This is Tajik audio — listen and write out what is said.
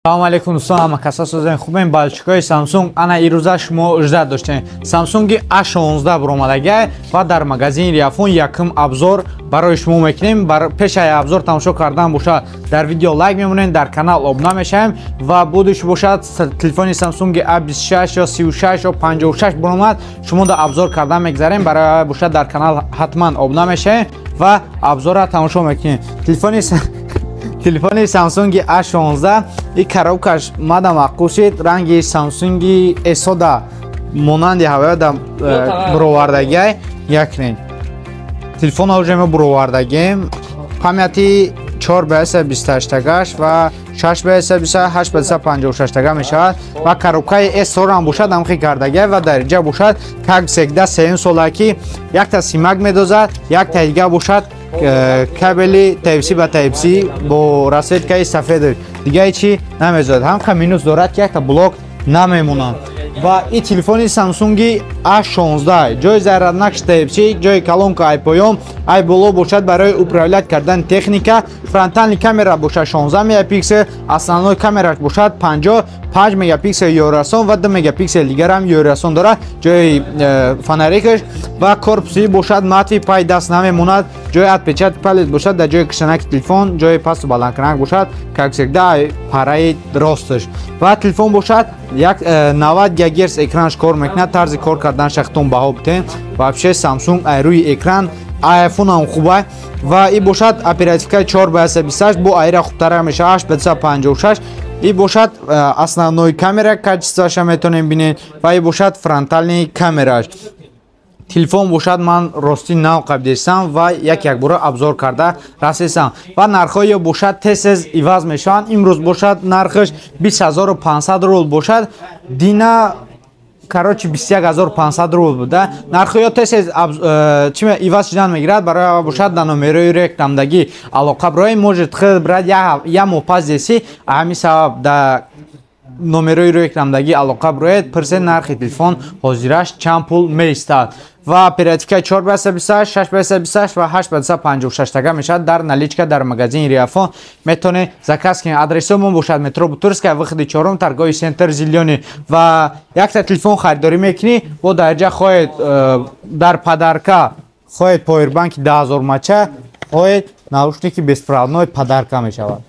Салом алейкум, дӯстон, ҳама каса созем, хубем. Балчикои Samsung ана ирӯза шумо ждать доштем. Samsung A16 буромадагай ва дар магазини Риафон якум обзор барои шумо мекунем. Пешаи обзор тамошо кардан бошад, дар видео лайк мемонем, дар канал обуна мешавем ва будиш бошад, телефони Samsung A26 ё 36 ё 56 буромад, шумо дар обзор кардан мегзарем. Барои бошад, дар канал ҳатман обуна мешавем ва обзорро тамошо мекунем. Телефони Samsung A16 и коробкаш мада маъқул шид, ранги Samsung S-ода монанди ҳавояда буровардагиай. Якнен телефон уже мо буровардагем. Памяти 4 ба 28 тагаш ва 6 ба 28, 8 ба 56 тага мешавад ва коробкаи S ам бошад, ҳамхи кардагиай ва дар инҷа бошад, как всегда, сеюм сола ки якта симак медозад, якта дига бошад кабели Type-C ба Type-C бо расцветкаи сафед, дигаи чи намезояд. Ҳам минус дорад, ки якта блок намемонад. Ва и телефони Samsung A16 ҷои заряднакш Type-C, ҷои колонка ай поён, ай боло бошад барои управлять кардани техника. Фронтальный камера бошад 16 мегапиксел, основной камераш бошад 55 мегапиксел ёрасон ва 2 мегапиксел дигарам ёрасон дорад, ҷои фонарикаш. Ва корпуси бошад матовый, пай даст намемонад. Ҷои отпечаток палец бошад дар ҷои кишанаки телефон, ҷои пасту баландкунак бошад, как всегда, параи росташ. Ва телефон бошад як 90 гигагерц экранш кор мекунад. Тарзи кор кардан шахтон баҳо битен. Вообще Samsung ай рӯи экран iPhone ҳам хуба. Ва и бошад оперативкаи 4 ба 28, бо айра хубтара мешавад, 8 ба 56. И бошад основной камера, качествоаша метавонем бинем, ва и бошад фронтальный камераш. Телефон бошад, ман ростӣ нав қабдесам ва як якбора обзор карда расесам. Ва нархҳои бошад тез тез иваз мешаванд. Имрӯз бошад нархаш 20 500 рубл бошад, дина, короче, 21 500 рубл буда. Нархҳоё тез тез чи иваз шудан мегирад. Барои бошад, дар номерои рекламдагӣ алоқа бироем, может, хел брат, як моҳ пас деси. Ҳамин сабаб дар номерои рекламдагӣ алоқа бироед, пирсед, нархи телефон ҳозираш чанд пул меистад. Ва оперативка 4 ба 28, 6 ба 28 ва 8 ба 56 тага мешавад. Дар наличка дар магазини Риафон метавонед заказ кунед. Адресо мо бошад метро Бутырская, выходи чорум, торговый центр «Зелёный». Ва якта телефон харидорӣ мекунӣ, бо дарҷа хоҳед дар подарка, хоҳед повербанки 10 000 мача, хоҳед наушники беспроводной подарка мешавад.